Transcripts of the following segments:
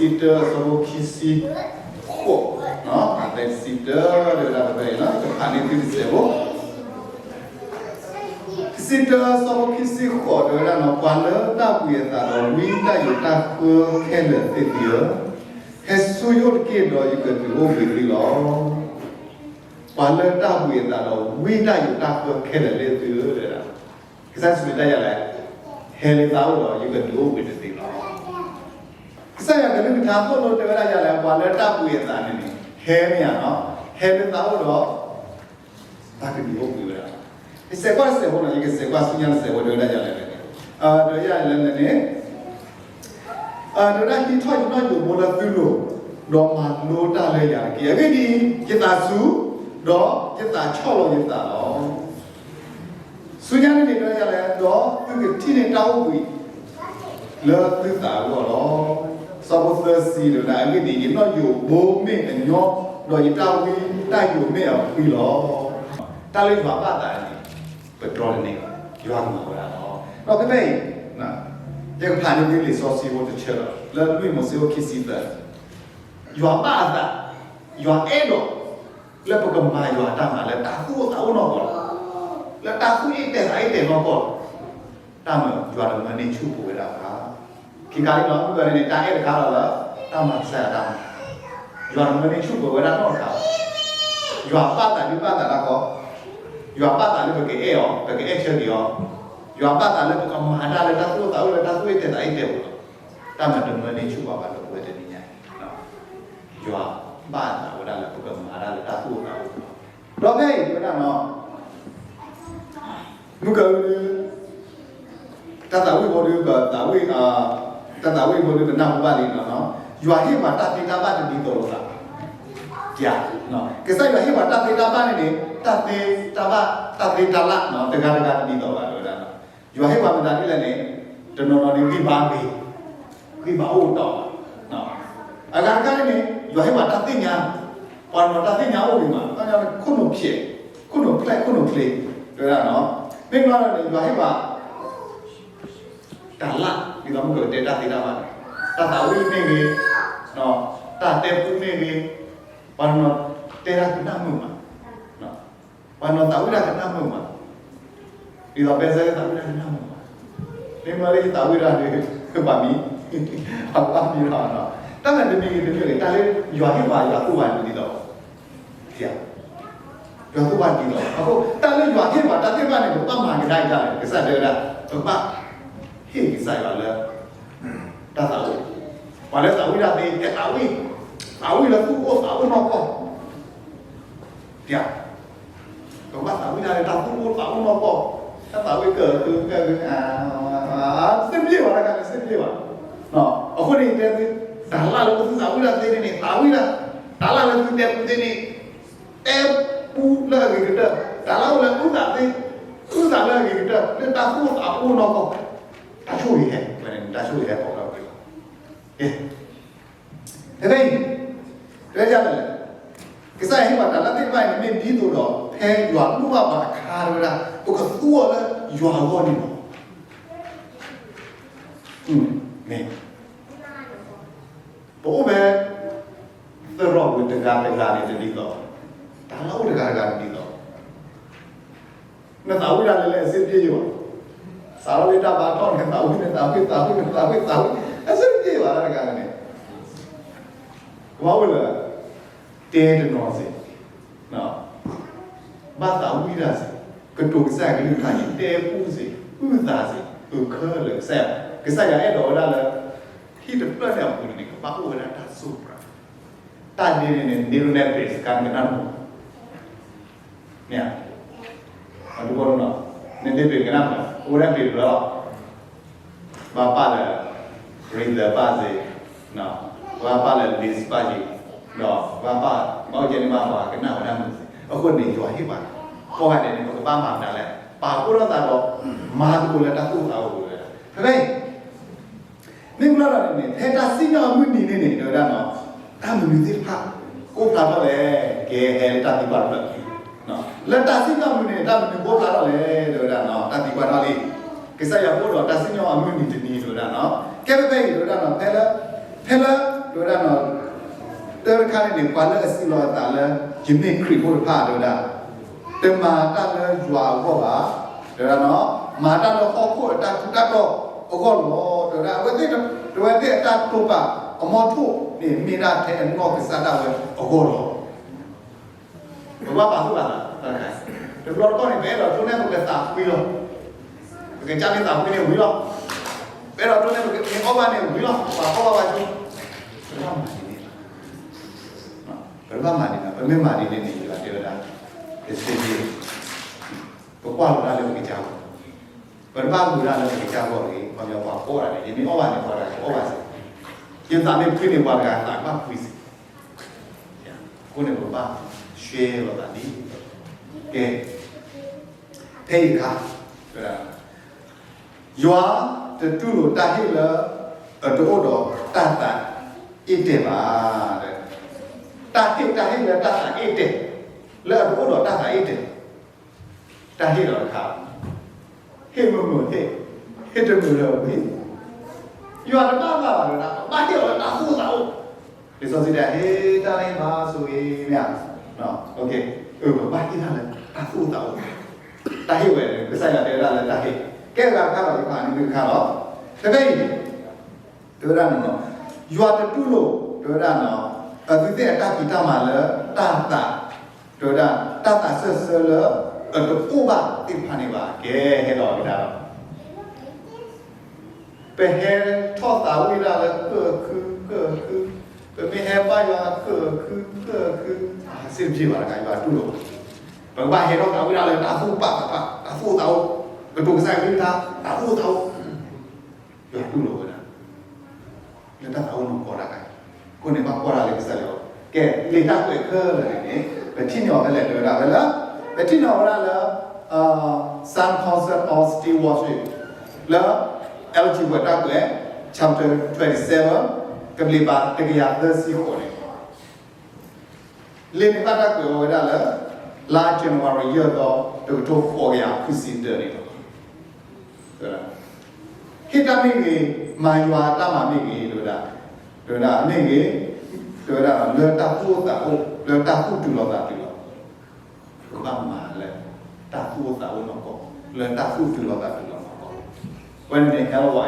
တဆံတၢ အဆၢဖိခံဆံဃိး, မးသဲတဆံတၢ တဲဝဲဒၣ်ဖဲဖဲအံၤလီၤ, ကဖးန့ၢ်သုတစဲးဖိ တဆံတၢအဆၢဖိခံဆံဃိး တဲဝဲဒၣ်လီၤ, ပှၤလၢတၢ်ဘှံးအသးဒီးဝံတၢ်ယိးတၢ်ဃၢခဲလၢာ်သ့ၣ်သုဧၢ, ဟဲဆူယအိၣ်တက့ၢ်, ဒီးယကဒုးအိၣ်ဘှံးသုလီၤ. ပှၤလၢတၢ်ဘှံးအသးဒီးဝံတၢ်ယိးတၢ်ဃၢခဲလၢာ်သ့ၣ်သုဧၢ, တဲဝဲဒၣ်, ကစၢ်ယ့ၣ်ၡူးတဲဒ်လဲၣ်, ဟဲလၢသးအိၣ်ဒီး ယကဒုးအိၣ်ဘှံးနသုလီၤ. ကစၢ်ယွၤကလုၢ်ကထါသိၣ်လိတဲဝဲဒၣ်ဒ်လဲၣ်, ပှၤလၢတၢ်ဘှံးအသးန့ၣ်န့ၣ် ဟဲမ့ၢ်ဧါနီၤ, ဟဲလၢသးအိၣ်ဒီး တၢ်ကဒုးအိၣ်ဘှံးဝဲဒၣ်. ယစဲးကွၢ်တစဲးဖိနီၤ, ယကစဲးကွၢ်ဆူညါတစဲးဖိ တဲဝဲဒၣ်ဒ်လဲၣ်န့ၣ်, တဲဝဲဒ်လဲၣ်န့ၣ် တဲဝဲဒၣ် ဟံးထီၣ်ယနီၣ်ယိးဘိလၢသုလိၤ, ဒီးမၤလိတၢ်လၢယၤတက့ၢ်. အဂ့ၢ်ဒ်အံၤ, ယသးစူၤ, ဒီးယသးဆီၣ်လီၤယသးလီၤ. ဆူညါန့ၣ်န့ၣ် တဲဝဲဒ်လဲၣ်, ဒီးသုကထံၣ်န့ၢ်တၢ်အိၣ်ဘှံး လၢသုသးအဂီၢ်လီၤ. ဆၢဖိသၢဆံ တဲဝဲဒၣ်, အဂ့ၢ်ဒ်အံၤ, ယနီၣ်ယိးဘိမ့ၢ်အညီ, ဒီးယတၢ်ဝံတၢ်ယိးမ့ၢ်အဖှံလီၤ. တၢ်လၢယွၤဘၣ်သးန့ၣ် ပတြီတန့ၢ်ဘၣ်, ယွၤကမၤဝဲဒၣ်လီၤ. ဒီးဖဲဖဲအံၤ ယကဖးန့ၢ်သုလံာ်စီဆှံဖိတဆၢလီၤ, လၢလွံၢ်မိၤၡ့အခိၣ်ခံဆံသၢ, ယွၤဘၣ်အသး, ယွၤအဲၣ်ဒိး လၢပကမၤယွၤအတၢ်မၤလၢတၢ်သူၣ်အိၣ်သးအိၣ်နီၢ်ကီၢ်လီၤ, လၢတၢ်သူၣ်အ့ၣ်တဲာ်သးအ့ၣ်တဲာ်နီၢ်ကီၢ်လီၤ. တၢ်မၤယွၤတမၢန့ၢ်ဆူၣ်ပဝဲဒၣ်ဘၣ်. ခံခါလံနီၤ, မုၢ်ဂၤန့ၣ် တၢ်အဲၣ်တခါလီၤလၢ တၢ်မၤကစၢ်ယွၤတၢ်မၤ, ယွၤတမၢန့ၢ်ဆူၣ်ပဝဲဒၣ်နီတခါဘၣ်. ယွၤဘၣ်သးဒုးဘၣ်သးတၢ်ကီ, ယွၤဘၣ်သးလၢပကအဲၣ်အီၤ, ပကအဲၣ်ဆၢက့ၤအီၤ, ယွၤဘၣ်သးလၢပကမၤတၢ်လၢတၢ်သူၣ်အိၣ်သးအိၣ်လၢတၢ်သူၣ်အ့ၣ်တဲာ်သးအ့ၣ်တဲာ်အိၣ်လီၤ. တၢ်မၤတမၢန့ၢ်ဆူၣ်ပှၤဘၣ်လၢပဝဲတနံၤညါအံၤ ယွၤဘၣ်အသးဝဲဒၣ်လၢပကမၤတၢ်လၢတၢ်သူၣ်အိၣ်သးအိၣ်လီၤ. ဒီးဖဲအံၤတဲဝဲဒၣ်နီၤ, မုၢ်ကဒု, တၢ်သးဝံၣ်ဖိဒု, တၢ်သးဝံၣ်, တၢ်သးဝံၣ်ဖိဒု ပနၢ်ဟူဘၣ်လံနီၤ, ယွၤဟ့ၣ်ပှၤတၢ်သ့တၢ်ဘၣ်တဒ်သိးလိာ်သး, ကစၢ်ယွၤဟ့ၣ်ပှၤတၢ်သ့တၢ်ဘၣ်န့ၣ်န့ၣ် တၢ်သ့တၢ်ဘၣ်, တၢ်သ့တၢ်လၢ်နီၤ, တဂၤတဂၤတဒ်သိးဘၣ် တဲဝဲဒၣ်နီၤ. ယွၤဟ့ၣ်ပှၤမတၤဒ်လဲၣ်န့ၣ်, တနီၤနီၤန့ၣ်ဂံၢ်ဘါဂ့ၤ, ဂံၢ်ဘါအိၣ်တီၢ်, အဂၤတခါန့ၣ်န့ၣ် ယွၤဟ့ၣ်ပှၤတၢ်သ့ၣ်ညါ, ပှၤတနီၤတၢ်သ့ၣ်ညါအိၣ်ဂ့ၤမး, ခိၣ်နူာ်ဖျဲး, ခိၣ်နူာ်ဖျဲး ခိၣ်နူာ်ချ့, တဲဝဲဒၣ်နီၤ. မ့ၢ်ဘျီန့ၣ် ယွၤဟ့ၣ်ပှၤ တၢ်လၢ်, ဒ်သိးမုၢ်ကဒုတဲတၢ်သ့တၢ်ဘၣ်န့ၣ်, တၢ်သးဝံၣ်မ့ၢ်ဂ့ၤ, တၢ်တဲပူမ့ၢ်ဂ့ၤ, ပှၤတနီၤတဲတၢ်ကနၣ်မုာ်မး, ပှၤတနီၤသးဝံၣ်တၢ်ကနၣ်မုာ်မး, ဒ်သိးဖဲဆၢသးဝံၣ်တၢ်ကနၣ်မုာ်မး, မ့ၢ်မ့ၢ်လၢယသးဝံၣ်တၢ်ဒီး ပှၤမံ, ပှၤမံလီၤနီၤ. တၢ်မၤတမံၤဂ့ၤတမံၤဂ့ၤ တၢ်လၢယွၤဟ့ၣ်ပှၤ ယွၤသူၣ်ပှၤဒ်သိး ယွၤသူၣ်ဘၣ်တံၢ်လီၤ. အဃိ တၢ်လၢယွၤဟ့ၣ်ပှၤတၢ်သ့ၣ်တဖၣ်န့ၣ် ပဘၣ်မၤကဒါက့ၤတၢ်လဲၣ်. ကစၢ်တဲဝဲဒၣ် ပကဘၣ်ဟ့ၣ်ကစၢ်ယွၤလၢ တၢ်သးဝံၣ်, ပှၤလၢသးဝံၣ်တၢ်သ့ ကသးဝံၣ်, သးဝံၣ်လၢသူၣ်အိၣ်သးအိၣ်နီၢ်ကီၢ်, ပကဘၣ်သးဝံၣ်တၢ်လၢတၢ်သူၣ်အိၣ်သးအိၣ်နီၢ်ကီၢ်, တၢ်သးဝံၣ်ကက သ့ၣ်ပျ့ၢ်ဘၣ် တၢ်ကန့ၣ်သ့ၣ်ပျ့ၢ်ဘၣ်. အဃိန့ၣ် တဲသု တၢ်လၢလၢပသုသးဝံၣ်တၢ်သ့န့ၣ်န့ၣ် သးဝံၣ်တၢ်, တၢ်လၢလၢသုတဲပူသ့န့ၣ် တဲပူလၢအဂ့ၤကတၢၢ်, တၢ်လၢအိၣ်လၢအုၣ်သးသ့, အုၣ်သးလၢအဂ့ၤကတၢၢ် လၢတၢ်သူၣ်အိၣ်သးအိၣ်နီၢ်ကီၢ်, တၢ်ဆိၣ်ဂ့ၤဟဲ, တၢ်ဆိၣ်ဂ့ၤဟဲ ပိာ်ထီၣ်က့ၤလီၤ. ဖဲဖဲအံၤ တဲဒ်လဲၣ်, ကစၢ်ယွၤဟ့ၣ်ပှၤတၢ်လၢသ့ၣ်တဖၣ်အံၤန့ၣ် မ့ၢ်ဒ်သိးဒီး ဖဲယွၤလိၣ်ဘၣ်ပှၤအခါတဝဲဒၣ် ပကသူအီၤလၢယွၤအဂီၢ်န့ၣ်လီၤ. မ့ၢ် ပအိၣ်ဖဲ သရိာ်ပူၤတဂၤတဂၤန့ၣ်တဒ်သိး, တၢ်လၢအိၣ်တဂၤတဂၤတဒ်သိး, နသးဝံၣ်တၢ်လၢလဲၣ် အဆင်ပြေယဘၣ်, စးထီၣ်လၢတၢ်ဘါထီၣ်န့ၣ် သးဝံၣ်န့ၣ် သးဝံၣ် သးဝံၣ် သးဝံၣ် သးဝံၣ် အဆင်ပြေဘၣ်တဂၤန့ၣ်, ကဘၣ်အိၣ်လၢ တဲတနီၤစ့ၢ် ဘၣ်သးဝံၣ်တၢ်စ့ၢ်, ကတိၤကစၢ်ယွၤကလုၢ်ကထါန့ၣ် တဲပူစ့ၢ်, အုၣ်သးစ့ၢ်, အုၣ်ခဲလၢာ်ကစၢ်ယွၤ, ကစၢ်ယွၤအဲၣ်ဒိးဝဲဒၣ်လၢ ဟံၣ်တဖျၢၣ်န့ၣ်အပူၤန့ၣ် ကဘၣ်အိၣ်ဝဲဒၣ်တၢ်စူၢ်ပျၢ်, တၢ်ဒ်န့ၣ်န့ၣ် နဒ့ဒိးနဲၣ်ပ့ၤစကါနကနၣ်မုာ်, မ့ၢ်ဧါ, နဒ့ပ့ၤကနၣ်မုာ် အိၣ်ဝဲဒၣ်ပ့ၤတဖျၢၣ်လီၤ. ဘၣ်ပၢ်လၢ ရံသၢဘၣ်စ့ၢ်, ဘၣ်ပၢ်လၢ လံစဘၣ်စ့ၢ်, ဒီးဘၣ်ပၢ် ဘၣ်အိၣ်ကဲန့ၣ်ဘၣ်ပှၤကနၣ်ဝဲဒၣ်မုာ်စ့ၢ်, အဃိန့ၣ် ယွၤဟ့ၣ်ပှၤ ကိးဂၤဒဲးန့ၣ် ပကဘၣ်မၤမနုၤလဲၣ်, ပာ်ဖှိၣ်ထီၣ်သးဒီး မၤသကိးလၢတၢ်သူၣ်အိၣ်သးအိၣ်ပူၤဝဲဒၣ် ဖဲဖဲအံၤ မ့ၢ်ဘျီဒီးန့ၣ်န့ၣ် ဖဲတၢ်စံၣ်ညီၣ်အမုၢ်နံၤန့ၣ်န့ၣ် တဲဝဲဒၣ်နီၤ, တၢ်မနုၤသ့ၣ်တဖၣ် ကိးဖျါထီၣ်လဲၣ်, ကဲဟဲလၢတၢ်သံကွၢ်တဖျၢၣ်လံ, လၢတၢ်စံၣ်ညီၣ်အမုၢ်နံၤန့ၣ် တၢ်မနုၤကိးဖျါထီၣ်လဲၣ် တဲဝဲဒၣ်နီၤ, တၢ်သံကွၢ်ထီၣ်လံ, ကစၢ်ယွၤအိၣ်ဒီးတၢ်စံၣ်ညီၣ်အမုၢ်နံၤတနံၤ တဲဝဲဒၣ်နီၤ, ကဲဖဲဖဲအံၤ တဲဝဲဒၣ်နီၤ, ဖဲလၢ, ဖဲလၢ ဝဲဒၣ်နီၤ, တၢ်တခါန့ၣ်န့ၣ် ပှၤလၢအစံးလီၤအသးလၢ ယမ့ၢ်ခရံာ်ဖိတဖၣ်တဲဝဲဒၣ်, တမၤတၢ်လၢယွၤအဂီၢ်ဘၣ်, တဲဝဲဒၣ်နီၤ, မၤတၢ်လၢဟီၣ်ခိၣ်အတၢ်ထူးတၢ်တီၤအဂီၢ်လီၤ. တဲဝဲဒၣ် အဝဲသ့ၣ်, တဲဝဲသ့ၣ်အတၢ်တိာ်ပာ်အမီထိၣ်န့ၣ် မ့ၢ်ဒၣ်ထဲအနီၢ်ကစၢ်ဒၣ်ဝဲအဂီၢ်လီၤ. ပဘၣ်ပာ်သူၣ်ပာ်သးတၢ်တခါ, တဘျီတခီၣ်န့ၣ် ပအဲၣ်ဒိးဒိးန့ၢ်ပကသးဖှံလီၤ, ပကစၢ်န့ၢ်သးဖှံန့ၣ်ဝံၤလီၤ, ပအဲၣ်ဒိးဒိးန့ၢ်ပကမ့ၢ်အီၣ်ဘၣ်န့ၣ်ဝံၤလီၤ, ပှၤအီၣ်ဘၣ်ဝဲကၠိ, ပတဘၣ်မၤဒ်န့ၣ်ဘၣ်, ပတဘၣ်မၤဒ်န့ၣ်, ပမ့ၢ်မၤဒ်န့ၣ်န့ၣ် ယွၤတဲဝဲဒၣ်, တသ့ဒ်, ပကွၢ်လီၤတၢ်လၢပကစၢ်ဂီၢ်, ပတဘၣ်ဂုာ်တၢ်လၢပကစၢ်ဂီၢ်တဂ့ၤ, ခီပညီပှၤကိးဒၣ်န့ၣ် ယမ့ၢ်အီၣ်ဘၣ်န့ၣ် ပှၤတဂၤကအီၣ်ဘၣ်စ့ၢ်, ယသးမ့ၢ်ဖှံန့ၣ် ပှၤတဂၤသးကဘၣ်ဖှံစ့ၢ် အဃိန့ၣ် ပဘၣ်ရှဲလိာ်သးဒ်, ကဲ, ဖဲအံၤအခါ, ယွၤတတူၢ်လိာ်တၢ်ဟ့ၣ်လၢ အတအိၣ်ဒီးတၢ်သးအ့ၣ်တဲာ်ဘၣ်. တၢ်ဟ့ၣ်, တၢ်ဟ့ၣ်လၢတၢ်သးအ့ၣ်တဲာ်, လၢအတအိၣ်ဒီးတၢ်သးအ့ၣ်တဲာ်, တၢ်ဟ့ၣ်ဒီးတခါ ဟ့ၣ်မုာ်မုာ်ဟ့ၣ်, ဟ့ၣ်တမုာ်လၢဝံၤ, ယွၤတဘၣ်ဘၣ်ဘၣ်ဒီး ပဘၣ်ဟ့ၣ်အီၤလၢတၢ်သူၣ်အိၣ်သးအိၣ်, လံာ်စီဆှံတဲ ဟ့ၣ်တၢ်လၢယမၤဆိၣ်ဂ့ၤမ့ၢ်ဧါ, ပဘၣ်ဟ့ၣ်တၢ်လၢတၢ်သူၣ်အိၣ်သးအိၣ်, တၢ်ဟ့ၣ်ဝဲ ကစၢ်ယွၤတဲဝဲဒၣ်လၢတၢ်ဟ့ၣ်, ကဲဂၤတခါဒီး ယဖးန့ၢ်မုၢ်တခါလီၤ, ဖဲဖဲအံၤ တဲဝဲဒၣ်န့ၣ်လီၤ, ယွၤတတူၢ်လိာ် တဲဝဲဒၣ်န့ၣ်လီၤ, အဝဲသ့ၣ်အတၢ်ဖံးတၢ်မၤလၢတၢ်သး, တဲဝဲဒၣ် တၢ်သးစၢၢ်ဆၢလၢ အတအိၣ်ဘၣ်သ့ၣ်တဖၣ်န့ၣ်ဘၣ်, ကဲဟဲဒီးကဒါဒီး ပဟဲထီၣ်သးဝံၣ်ဒၣ်လၢကၢၢ်ခုကၢၢ်ခု, ပမ့ၢ်ဟဲဘါယွၤကၢၢ်ခုကၢၢ်ခု, စ့ၢ်တပျ့ၤဘၣ်တခါ ယွၤတူၢ်လိာ်, ပကဘၣ်ဟဲထီၣ်သးဝံၣ်ဒၣ်လၢတၢ်သူၣ်ပာ်သးပာ်, တၢ်သူၣ်အိၣ်သးအိၣ်, ကတိၤကစၢ်ယွၤကလုၢ်ကထါ, တၢ်သူၣ်အိၣ်သးအိၣ်, ယွၤတူၢ်လိာ်ဝဲဒၣ် လၢတၢ်သးအိၣ်နီၢ်ကီၢ်တၢ်ခါ, အဃိန့ၣ် ဘၣ်ကွၢ်ဒၣ်လၢကစၢ်ယွၤ, ကဲ လံာ်တၢ်ကွဲးခဲလၢာ်န့ၣ်န့ၣ် ပထံၣ်န့ၢ်အီၤဖဲလဲၣ် တဲဝဲဒၣ်ဖဲလၢ, ပထံၣ်န့ၢ်အီၤဝဲဒၣ်လၢ Some Concept of Stewardship လၢ L G ဝဲတၢ်ကွဲး chapter twenty seven ကဘျံးပၤတကယၤသၢဆံဃိးန့ၣ် လံာ်န့ၣ်ဘၣ်တၢ်ကွဲးအီၤဝဲဒၣ်လၢ လါ January ယဲၢ်သီ တကထိဃိးကယၤခွံဆံတၢန့ၣ်လီၤ. ဟ့ၣ်တၢ်မ့ၢ်ဂ့ၤ, မၤယွၤတၢ်မၤမ့ၢ်ဂ့ၤ, တဲဝဲဒၣ်, တဲဝဲဒၣ်မ့ၢ်ဂ့ၤ, တဲဝဲဒၣ်လၢတၢ်သူၣ်အိၣ်သးအိၣ်, လၢတၢ်သူၣ်တုၤလီၤသးတုၤလီၤ, ပကဘၣ်မၤလၢ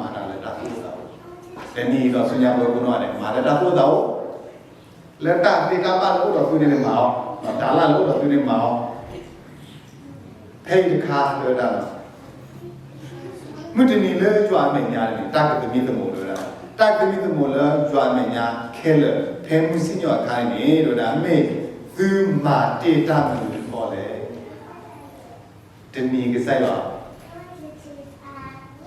တၢ်သူၣ်အိၣ်သးအိၣ်နီၢ်ကီၢ်, လၢတၢ်သူၣ်တုၤလီၤသးတုၤလီၤနီၢ်ကီၢ်, ဝဲန့ၣ်န့ၣ် ဟဲလီၤဝဲ, ဟ့ၣ်ပလီၢ်ဝဲဒၣ်ပှၤ လၢပကဘၣ်မၤတၢ်လၢတၢ်သူၣ်အိၣ်သးအိၣ်, တနံၤအံၤဒီးဆူညါပဝဲကိးနီၢ်ဂၤဒဲး မၤလၢတၢ်သူၣ်အိၣ်သးအိၣ် လၢတၢ်သ့တၢ်ဘၣ်လၢအိၣ်ဒီးသုန့ၣ်မၤအီၤ, တၢ်လၢလၢအိၣ်ဒီးသုန့ၣ်မၤအီၤ, ဖဲအံၤတခါတဲဝဲဒၣ်လီၤ, မုၢ်တနံၤလၢယွၤအမဲာ်ညါန့ၣ် တၢ်ကသမံသမိးတဲဝဲဒၣ်, တၢ်ကသမံသမိးလၢယွၤအမဲာ်ညါခဲလၢာ် ဖဲမုၢ်စံၣ်ညီၣ်အခါန့ၣ်န့ၣ် တဲဝဲဒၣ် မ့ၢ်သုမၤတ့ၢ်တၢ်မနုၤတခီလဲၣ်. တနံၤကစၢ်ယွၤ လၢယွၤအမဲာ်ညါန့ၣ် တၢ်သံကွၢ်, တၢ်သံကွၢ်အိၣ်ထီၣ်ဝဲဒၣ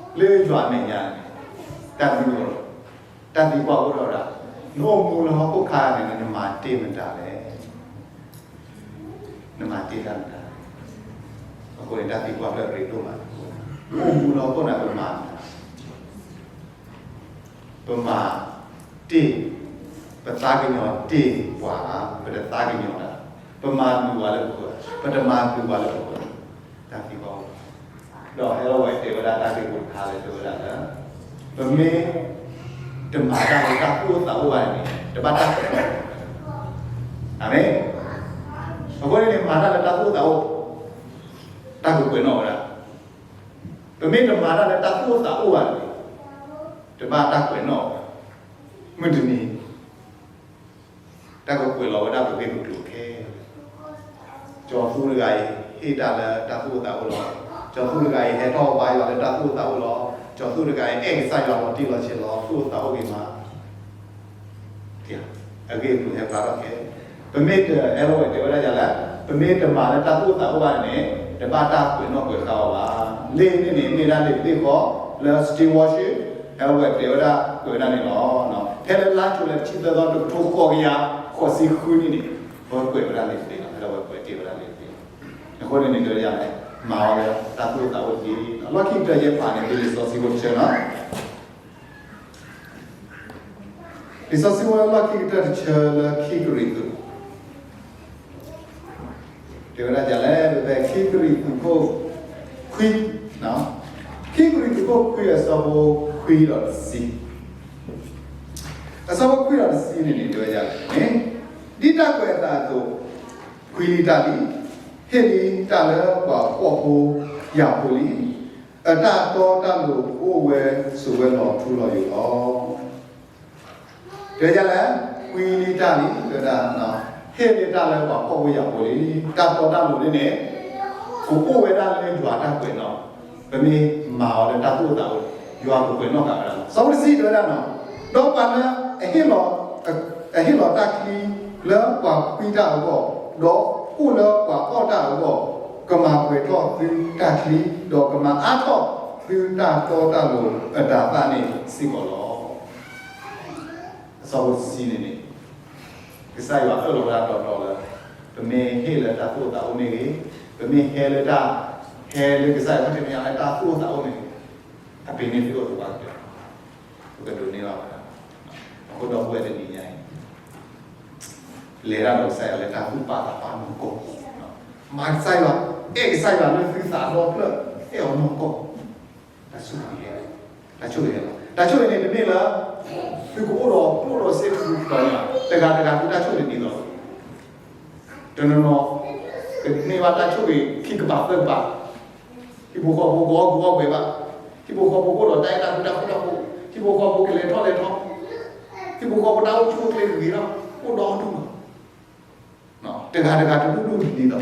်, နအိၣ်မူလၢဟီၣ်ခိၣ်ခါန့ၣ် နမၤတ့ၢ်မတၤလဲၣ်, နမၤတ့ၢ်တၢ်မတၤလဲၣ်. အဃိန့ၣ် တၢ်သံကွၢ်ဖျၢၣ်ရ့ဒိၣ်မး, နအိၣ်မူလၢဟီၣ်ခိၣ်န့ၣ် ပမၤမတၤ ပမၤတ့ၢ်, ပသးကညီၤတ့ၢ်ပှၤဧါ, ပတသးကညီၤတၢ်, ပမၤဂ့ၤပှၤလၢပဃၢၤ, ပတမၤဂ့ၤပှၤလၢပဃၢၤ, တၢ်သံကွၢ်အိၣ်, ဒီးဟဲလီၤဝဲတဲဝဲဒၣ်တၢ်ဂ့ၢ်ဖိတခါလၢတဲဝဲဒၣ်လၢ ပမ့ၢ်တမၤတၢ်လၢတၢ်သူၣ်အိၣ်သးအိၣ်ဘၣ်န့ၣ် တဘၣ်တၢ်ကွဲးနီၣ်, အၤမ့ၣ်, အဃိန့ၣ်န့ၣ် မၤတၢ်လၢတၢ်သူၣ်အိၣ်သးအိၣ်, တၢ်ကကွဲးနီၣ်ဝဲဒၣ်, ပမ့ၢ်တမၤတၢ်လၢတၢ်သူၣ်အိၣ်သးအိၣ်ဘၣ်န့ၣ် တဘၣ်တၢ်ကွဲးနီၣ်, မုၢ်တနံၤ တၢ်ကကွဲးလီၤဝဲဒၣ်ပဂ့ၢ်ပကျိၤခဲလၢာ်, ကၠီၤသူတဂၤအံၤ ဟ့ၣ်တၢ်လၢတၢ်သူၣ်အိၣ်သးအိၣ်လီၤ, ကၠီၤသူတဂၤအံၤ ဟဲထီၣ်ဘါယွၤလၢတၢ်သူၣ်အိၣ်သးအိၣ်လီၤ, ကၠီၤသူတဂၤအံၤ အဲၣ်ကစၢ်ယွၤလီၤတံၢ်လီၤဆဲးလီၤ သူၣ်အိၣ်သးအိၣ်ဂ့ၤမး အဂ့ၢ်အကျိၤဟဲဖျါထီၣ်ခဲ, ပမ့ၢ်တအဲၣ်ဝဲတဲဝဲဒၣ်ယၤလဲၣ်, ပမ့ၢ်တမၤလၢတၢ်သူၣ်အိၣ်သးအိၣ်ဘၣ်န့ၣ် တဘၣ်တၢ်ကွဲးနီၣ်ကွဲးဃါအီၤဘၣ်. လံာ်န့ၣ်န့ၣ် မ့ၢ်ဒၣ်လံာ်တဘ့ၣ်ဃီ လၢ Stewardship ဟဲဝဲတဲဝဲဒၣ်ကွဲးဝဲဒၣ်န့ၣ်လီၤ. ဖဲလၢလါယူၤလံ တဆံသၢသီ တကထိဃိးကယၤဃိးဆံဃုနံၣ်န့ၣ် ပဝဲကွဲးဝဲဒၣ်လံာ်တဘ့ၣ်လီၤ, ဖဲလၢဝဲကွဲးတ့ၢ်ဝဲဒၣ်လံာ်တဘ့ၣ်လီၤ. အဃိန့ၣ်န့ၣ် တဲဝဲဒၣ်ယၤလဲၣ်, မၤအီၤလၢတၢ်သူၣ်အိၣ်သးအိၣ်တက့ၢ်. လီၢ်ခံကတၢၢ်ယဲၢ်ဖးန့ၣ် ဒ်လံာ်စီဆှံဖိတဆၢနီၤ လံာ်စီဆှံဝဲလီၢ်ခံကတၢၢ်တဆၢလၢခံကရံၣ်သူး, တဲဝဲဒၣ်ဒ်လဲၣ်, ဖဲခံကရံၣ်သူးခိၣ်ခွံ, ခံကရံၣ်သူးခိၣ်ခွံအဆၢဖိခွံ ခွံဒီးတဆံ, အဆၢဖိခွံဒီးတဆံန့ၣ်န့ၣ် တဲဝဲဒ်လဲၣ်န့ၣ်, ဒ်တၢ်ကွဲးအသးအသိး, ဖှံလံတၢ်လံ, ဟ့ၣ်လံတၢ်လၢပှၤဖှီၣ်ဖိယာ်ဖိလံ, အတၢ်တီတၢ်လိၤကအိၣ်ဝဲဆိးဝဲလီၤထူလီၤယိာ်လီၤ. တဲဝဲဒ်လဲၣ်, ဖှံလံတၢ်လံ, တဲဝဲဒၣ်, ဟ့ၣ်လံတၢ်လၢပှၤဖှီၣ်ဖိယာ်ဖိလံ, တၢ်တီတၢ်လိၤန့ၣ်န့ၣ်, ကအိၣ်ဝဲဒၣ်လၢယွၤတၢ်ကွဲးနီၣ်, ပမ့ၢ်မၤအီၤလၢတၢ်သူၣ်အိၣ်သးအိၣ်, ယွၤကကွဲးနီၣ်ဃာ်ဝဲဒၣ်လီၤ. ဆၢဖိတဆံတဲဝဲဒၣ်နီၣ်, ဒီးပှၤလၢ အဟ့ၣ်လီၤတၢ်ချံလၢပှၤဖှံတၢ်အဂီၢ်, ဒီးအိၣ်လၢပှၤအီၣ်တၢ်အဂီၢ်, ကမၤပှဲၤထီၣ်သုတၢ်ချံ, ဒီးကမၤအါထီၣ်သုတၢ်တီတၢ်လိၤအတၤသၣ်န့ၣ်စ့ၢ်ကီးလီၤ. အဆၢဖိတဆံန့ၣ်န့ၣ်, ကစၢ်ယွၤအၢၣ်လီၤတၢ်တီတီလၢ ပမ့ၢ်ဟ့ၣ်လၢတၢ်သူၣ်အိၣ်သးအိၣ်မ့ၢ်ဂ့ၤ, ပမ့ၢ်ဟဲလၢတၢ်, ဟဲလၢကစၢ်ယွၤတမံၤအတၢ်သူၣ်အိၣ်သးအိၣ်မ့ၢ်ဂ့ၤ, အပ့ၤန့ၣ်သုအိၣ်သးဘၣ်ကတၢၢ်, ပကဒိးန့ၢ်ဘၣ်ဝဲဒၣ်. အဃိဒီပုၢ်ဝဲၢ်တနံၤညါအံၤ လဲၤတၢ်ဒီးကစၢ်ယွၤလၢတၢ်သူၣ်ပာ်သးပာ်မူကီၢ်, မၤကစၢ်ယွၤ, အဲၣ်ကစၢ်ယွၤလၢသုသးဒီဖျၢၣ်, အဲၣ်အီၤနီၢ်ကီၢ်, တၢ်ဆိၣ်ဂ့ၤ, တၢ်ဆိၣ်ဂ့ၤလီၤ. တၢ်ဆိၣ်ဂ့ၤန့ၣ် တမ့ၢ်လၢ သုကအိၣ်ဒီးကျိၣ်ဒီးစ့ဖုတဖၣ်န့ၣ်ဘၣ်, တဂၤတဂၤသုတၢ်ဆိၣ်ဂ့ၤဒ်သိး တနီၤနီၤ ကန့ၢ်ဘၣ်တၢ်ဆိၣ်ဂ့ၤခံကပၤသၢကပၤ, ဟံၣ်ဖိဃီဖိကအီၣ်ကူအီၣ်ပှဲၤဘၣ်, ဟံၣ်ဖိဃီဖိအိၣ်ဒီးတၢ်အဲၣ်တၢ်ကွံတၢ်ဃူတၢ်ဖိး, ဟံၣ်ဖိဃီဖိကလဲၤထီၣ်လဲၤထီ, ဟံၣ်ဖိဃီဖိတၢ်အိၣ်ဆူၣ်အိၣ်ချ့ဂ့ၤထီၣ်, အိၣ်ဒီဒူၣ်လီၤ. တဂၤတဂၤတဒူၣ်ဒူၣ်ဒ်သိး,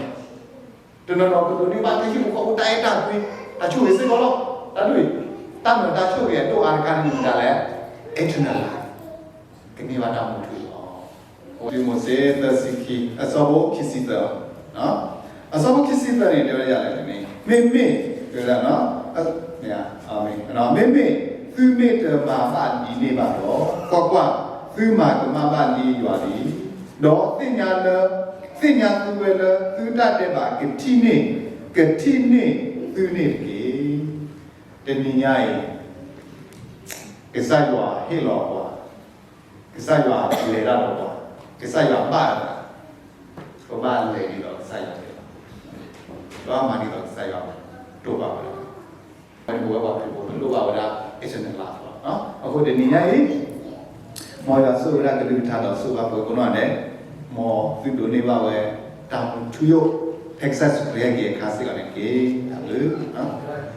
တနီၤနီၤကဒိးန့ၢ်ဘၣ်တၢ်ဟံၣ်ဖိဃီဖိတၢ်အဲၣ်တၢ်ကွံ, တၢ်ဆိၣ်ဂ့ၤစ့ၢ်ကီးလီၤ. တၢ်ဒ်အံၤ, တၢ်မၤတၢ်ဆိၣ်ဂ့ၤအဒိၣ်အါတခါန့ၣ်မ့ၢ်ဒၣ်လဲၣ်, eternal life, ကန့ၢ်ဘၣ်တၢ်မူထူလီၤ. ဒ်မိၤၡ့သၢဆံခံ အဆၢဖိခံဆံသၢ, အဆၢဖိခံဆံသၢန့ၣ် တဲဝဲဒ်လဲၣ်န့ၣ်, မ့မ့ၢ်, တဲဝဲဒၣ်, မ့မ့ၢ်, သုမ့ၢ်တမၤဘၣ်ဒ်န့ၣ်ဘၣ်ဒီး, ကွၢ်ကွၢ်, သုမၤကမၣ်ဘၣ်လံယွၤလံ, ဒီးသ့ၣ်ညါလၢ, သ့ၣ်ညါသုဝဲလၢသုတၢ်ဒဲးဘးကထံၣ်န့ၢ်, ကထံၣ်န့ၢ်သုန့ၣ်တက့ၢ်. တနံၤညါအံၤ ကစၢ်ယွၤဟ့ၣ်လီၤပှၤ, ကစၢ်ယွၤလဲၤတၢ်ဒီးပှၤ, ကစၢ်ယွၤဘၣ်အသး, ပဘၣ်လဲၤဒ်သိးကစၢ်ယွၤလဲၤ, ပဘၣ်မၤဒ်သိးကစၢ်ယွၤတိာ်ပာ်ဝဲဒၣ်, ပဝဲပှၤခရံာ်ဖိ ပလိၣ်ဘၣ်ဝဲဒၣ် eternal life လီၤ. အဃိတနံၤညါအံၤ မ်ယွၤဆိၣ်ဂ့ၤဝဲဒၣ်ကလုၢ်ကထါဒီးဆိၣ်ဂ့ၤပှၤကိးနီၢ်ဒဲး, မ်သုဒိးန့ၢ်ဘၣ်ဝဲ တၢ်မူထူယိာ် ဖဲကစၢ်ယ့ၣ်ၡူးခရံာ်ဟဲက့ၤအခါစ့ၢ်ကီးန့ၣ်တက့ၢ်. တၢ်ဘျုး